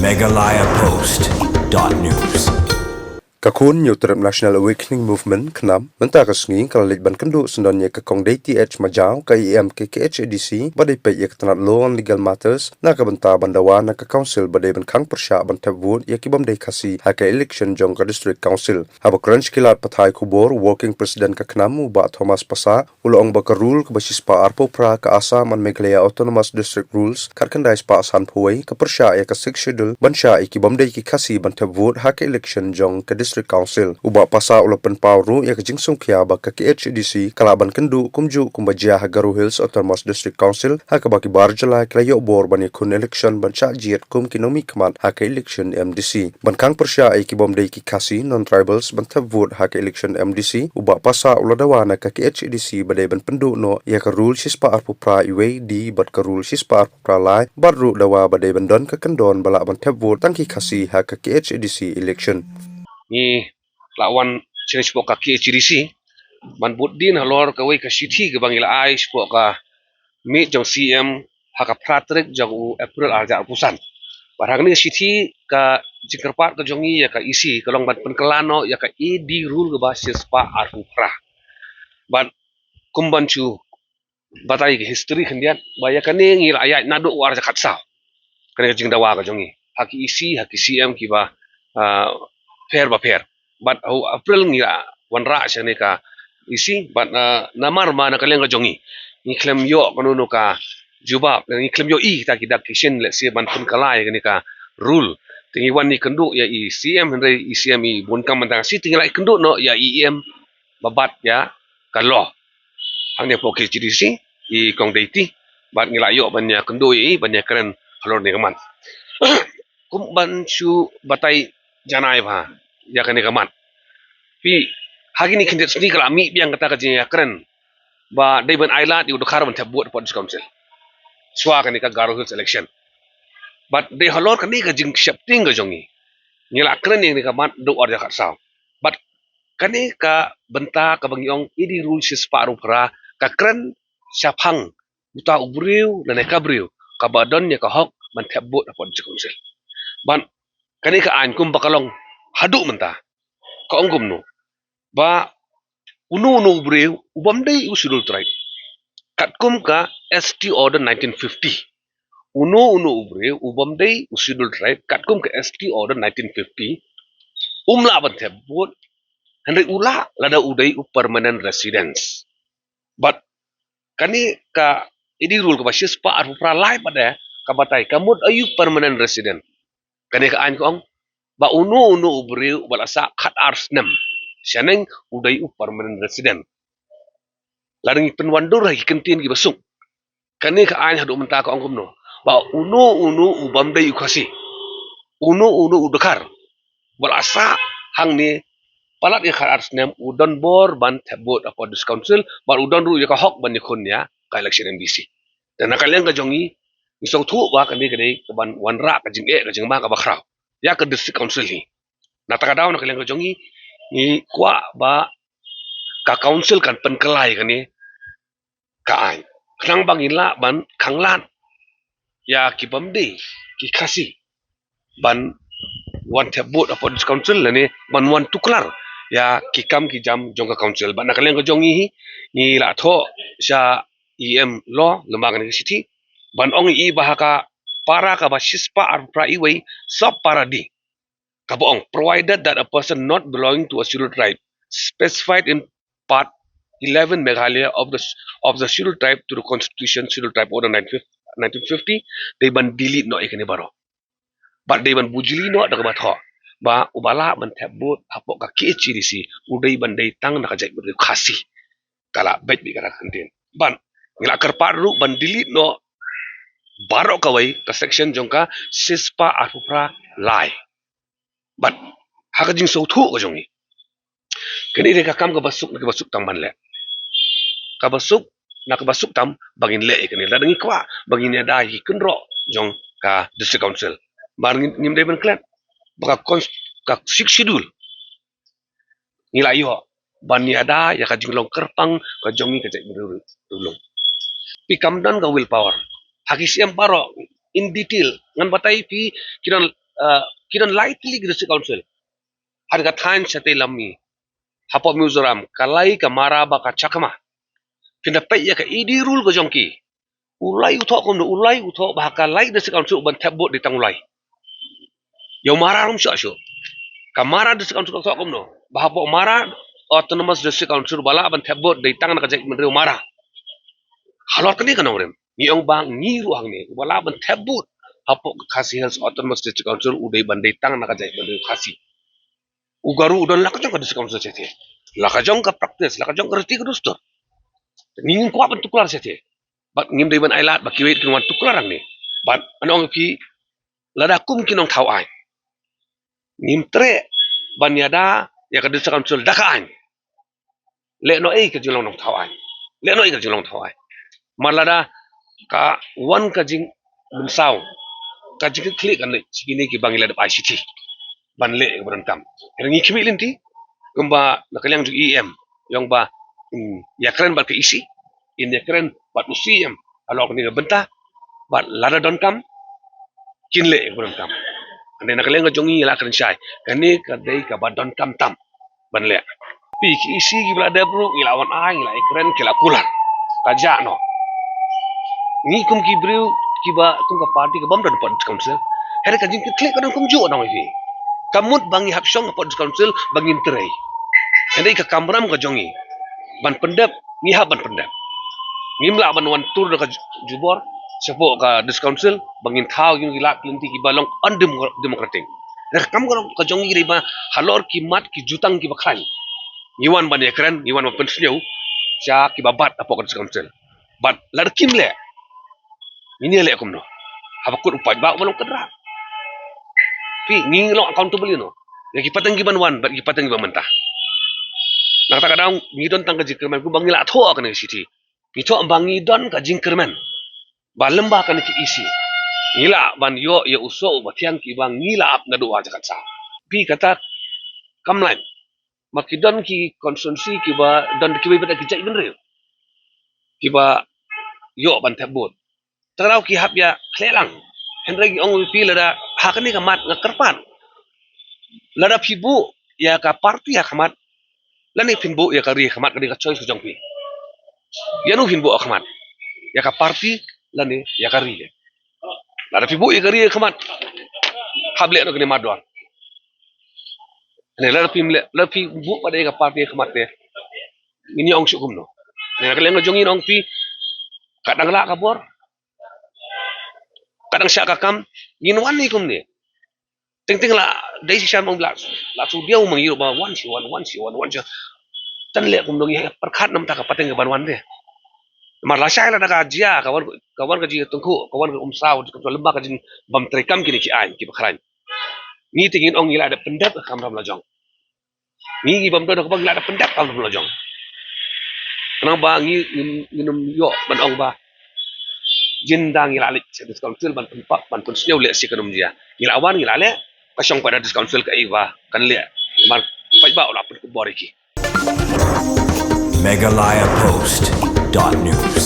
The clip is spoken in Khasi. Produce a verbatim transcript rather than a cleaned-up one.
Meghalaya Post dot news. Ka khun Hynñiewtrep National Awakening Movement, KHNAM, mynta ka sngi ka la leit ban kynduh syndon ïa ka Kong Deiti H Majaw, ka E M KHADC, ba dei peit ïa ka tnat Law and Legal Matters, na ka bynta ban dawa na ka Council ba dei ban khang pyrshah ban thep vote ïa ki bym dei Khasi ha ka election jong ka District Council. Haba kren sha ki lad pathai khubor, Working President ka KHNAM, u Bah Thomas Passah, u la ong ba ka rule kaba shispah arphew phra ka Assam and Meghalaya Autonomous District Rules, khatkhyndai spah sanphew wei, ka pyrshah ïa ka Sixth Schedule ban shah ïa ki bym dei ki Khasi ban thep vote ha ka election jong ka District Council. U Bah Passah u la pynpaw ruh ïa ka jingsngewkhia ba ka KHADC ka lah ban kynduh kumjuh kumba jia ha Garo Hills Autonomous District Council, ha kaba ki bar jylla ki la ïoh bor ban ïakhun election ban shah jied kum ki nongmihkhmat ha ka election MDC. Ban khang pyrshah ïa ki bym dei ki Khasi, non-tribals, ban thep vote ha ka election MDC, u Bah Passah u la dawa na ka KHADC ba dei ban pynduh noh ïa ka rule shispah arphew phra wei D bad ka rule shispah arphew phra lai, bad ruh dawa ba dei ban don ka kyndon ba lah ban thep vote tang ki Khasi ha ka KHADC election. Ngi la wan shane shapoh ka KHADC ban bud dien halor kawei ka shithi kaba ngi la ai shapoh ka miet jong CM ha ka phra tarik jong u April arhajar arphew san. Bad ha kane ka shithi ka jingkyrpad ka jong ngi ïa ka EC ka long ban pynkylla noh ïa ka AD rule kaba shispah arphew phra. Bad kum ban shu batai ka history khyndiat ba ïa kane ngi la ïaid naduh u arhajar khatsaw. Kane ka jingdawa ka jong ngi ha ki EC, ha ki CM kiba, ah, pher bapher. Bad ha u April ngi la wanrah sha kane ka EC, bad, ah, namar ma na ka liang ka jong ngi ngi khlem ïoh kano kano ka jubab, ngi khlem ïohi kita ki dak ki shin, let's say, ban pynkylla ïa kane ka rule. Te ngi wan ngi kynduh ïa i CM, hynrei i CM i bun kam mynta ka sngi, te ngi la kynduh noh ïa i EM ba bat ïa ka law. Hangne hapoh KHADC, i Kong Deiti, bad ngi la ïoh ban ïakynduh ïa i ban ïakren halor kane ka mat. Kum ban shu batai janai bha ïa kane ka mat. Phi, ha kine khyndiat sngi ka la mih biang kata ka jingïakren ba dei ban ailad ïa u Dkhar ban thep vote hapoh District Council shuwa kane ka Garo Hills election. Bad dei halor kane ka jingsheptieng ka jong ngi, ngi la kren ïa kane ka mat naduh u arhajar khatsaw. Bad kane ka bynta kaba ngi ong AD rule shispah arphew phra ka kren shaphang uta u briew lane ka briew kaba don ïa ka hok ban thep vote hapoh District Council. Bad kane ka aiñ kumba ka long haduh mynta ka ong kumno, ba uno uno u briew u bym dei u Scheduled Tribe, katkum ka ST Order nineteen fifty. Uno uno u briew u bym dei u Scheduled Tribe, katkum ka ST Order nineteen fifty, um lah ban thep vote, hynrei u lah lada u dei u permanent residents. Bad kane ka AD rule kaba shispah arphew phra lai pat de ka batai ka mut aïu permanent resident. Kane ka aiñ ka ong ba uno uno u briew uba la sah khatar snem shaneng u dei u permanent resident. Lada ngi pynwandur ha ki kyntien kiba suk, kane ka aiñ haduh mynta ka ong kumno, ba uno uno u bym dei u Khasi, uno uno u Dkhar uba la sah hangne palat ïa khatar snem u don bor ban thep vote hapoh District Council, bad u don ruh ïa ka hok ban ïakhun ïa ka election MDC. Te na ka liang ka jong ngi, ngi sngewthuh ba kane ka dei kaban wanrah ka jingeh ka jingma kaba khraw ïa ka District Council hi. Na kata ka daw, na ka liang ka jong ngi, ngi kwah ba ka Council kan pynkylla ïa kane ka aiñ khnang ba ngin lah ban khanglad ïa ki bym dei ki Khasi ban wan thep vote hapoh District Council lane ban wan tuklar ïa ki kam ki jam jong ka Council. Bad na ka liang ka jong ngi hi, ngi la thoh sha EM Law lyngba kane ka shithi ban ong ïa i ba ha ka para kaba shispah arphew phra wei, sub para D, kaba ong, provided that a person not belonging to a Scheduled Tribe specified in Part eleven Meghalaya of the, of the Scheduled Tribe to the Constitution, Scheduled Tribe Order nineteen fifty, dei ban delete noh ïa kane baroh. Bad dei ban bujli noh da kaba thoh ba uba lah ban thep vote hapoh ka KHADC u dei ban dei tang na ka jaitbynriew Khasi. Ka la beit beit kata ka kyntien. Bad ngi la kyrpad ruh ban delete noh baroh kawei ka section jong ka shispah arphew phra lai. Bad ha ka jingsngewthuh ka jong ngi, kane dei ka kam kaba suk na kaba suk tam ban leh. Kaba suk na kaba suk tam ba ngin leh ïa kane. Lada ngi kwah ba ngin ïada ïa ki kynroh jong ka District Council, ba ngin, ngim dei ban klet ba ka cons-, ka Sixth Schedule ngi la ïoh ban ïada ïa ka jinglong kyrpang ka jong ngi ka jaitbynriew Riewlung. Phi kam don ka willpower. Ha ki CM baroh in detail ngan batai phi ki don, ki don lai tylli ki district council. Hynrei ka thaiñ shatei lam mi hapoh Mizoram ka lai ka Mara bad ka Chakma kin da peit ïa ka E D rule ka jong ki. U lai u thoh kumno, u lai u thoh ba ha ka lai district council ban thep vote dei tang u lai. Ïa u Mara ruh shuh shuh. Ka Mara district council ka thoh kumno ba hapoh Mara Autonomous District Council ba lah ban thep vote dei tang na ka jaitbynriew Mara. Halor kane ka nongrim ngi ong ba ngi ruh hangne ba lah ban thep vote hapoh ka Khasi Hills Autonomous District Council u dei ban dei tang na ka jaitbynriew Khasi. U Garo u don la ka jong ka district council shatei, la ka jong ka practice, la ka jong ka riti ka dustur. Ngi ngim kwah ban tuklar shatei. Bad ngim dei ban ailad ba kiwei kin wan tuklar hangne. Bad ngan ong ïa phi, lada kum ki nongthaw aiñ ngim treh ban ïada ïa ka district council da ka aiñ, leh noh ei ka jinglong nongthaw aiñ. Leh noh ei ka jinglong thaw aiñ. Mar lada ka wan ka jingmynsaw, ka jingkitkhlieh kan leit sha kine kiba ngi la dep ai shithi ban leh ïa kaba donkam. Hynrei ngi khmih lynti kumba na ka liang jong i EM i ong ba, hmm, ïakren bad ka EC, in ïakren bad u CEM halor kane ka bynta. Bad lada donkam kin leh ïa kaba donkam. Hynrei na ka liang ka jong ngi la kren shai, kane ka dei kaba donkam tam ban leh. Phi, ki EC kiba la dep ruh ngi la wan ai, ngi la ïakren, ki la kular. Ka jah noh. Ngi kum ki briew kiba kum ka party kaba ym don hapoh district council, hynrei ka jingkitkhlieh ka don kumjuh, ngan ong ïa phi. Ka mut ba ngi hap shong hapoh district council ba ngin trei. Hynrei ka kamram ka jong ngi ban pyndep, ngi hap ban pyndep. Ngim lah ban wan tur da ka ju-, jubor shapoh ka district council ba ngin thaw ïa ki lad ki lynti kiba long undemocratic. Ka kam ka jong ngi dei ba halor ki mat ki jutang kiba khlaiñ ngi wan ban ïakren, ngi wan ban pynsngew sha kiba bat hapoh ka district council. Bad lada kim leh, ngin ïaleh kumno? Haba kut u paidbah uba long kynrad. Phi, ngi long accountable ïa no? Ïa ki pateng kiban wan bad ki pateng kiba mynta. Na kata ka daw ngi don tang ka jingkyrmen kumba ngi la thoh kane ka shithi. Ngi thoh ba ngi don ka jingkyrmen ba lyngba kane ka EC ngi lah ban ïoh ïa u soh uba thiang kiba ngi la ap naduh ha jaka sah. Phi, kata kam lait. Ma ki don ki constituency kiba don kiwei pat ki jaitbynriew kiba ïoh ban thep vote. Tang daw ki hap ïakhleh lang. Hynrei ngi ong ïa phi, lada ha kane ka mat nga kyrpad, lada phi buh ïa ka party ha khmat lane phin buh ïa ka ri ha khmat, ka dei ka choice ka jong phi. Ïa no phin buh ha khmat, ïa ka party lane ïa ka ri? Lada phi buh ïa ka ri ha khmat, hap leh noh kane mar dor. Ne lada phi leh, lada phi buh pat ïa ka party ha khmat te, ngin ïa ong shuh kumno? Ne ka liang ka jong ngi ngan ong ïa phi, ka dang lah ka bor, ka dang shah ka kam, ngin wan hi kumne. Teng teng la dei shisha, ym ong la, la shu diaw, ma ngi ruh ba wan shi wan, wan shi wan, wan shi. Tang leh kumno, ngi pyrkhat namar ka pateng kaban wan te. Namar lashai lada ka jia, ka wan, ka wan ka jingtyngkhuh, ka wan ka umsaw, ka lyngba ka jingbym treikam kine ki aiñ kiba khlaiñ, ngi te ngin ong ngi la dep pyndep ka kamram la jong. Ngi, ngi bym don ha kaba ngi la dep pyndep ka kamram la jong. Khnang ba ngi, ngi, ngin ym ïoh ban ong ba ynda ngi la leit sha district council ban pynpaw, ban pynsngew, lehse kan ym jia. Ngi la wan, ngi la leh, ka shong pat da district council kaei ba kan leh. Namar paidbah u la pynkupbor ïa ki. Meghalaya Post dot news.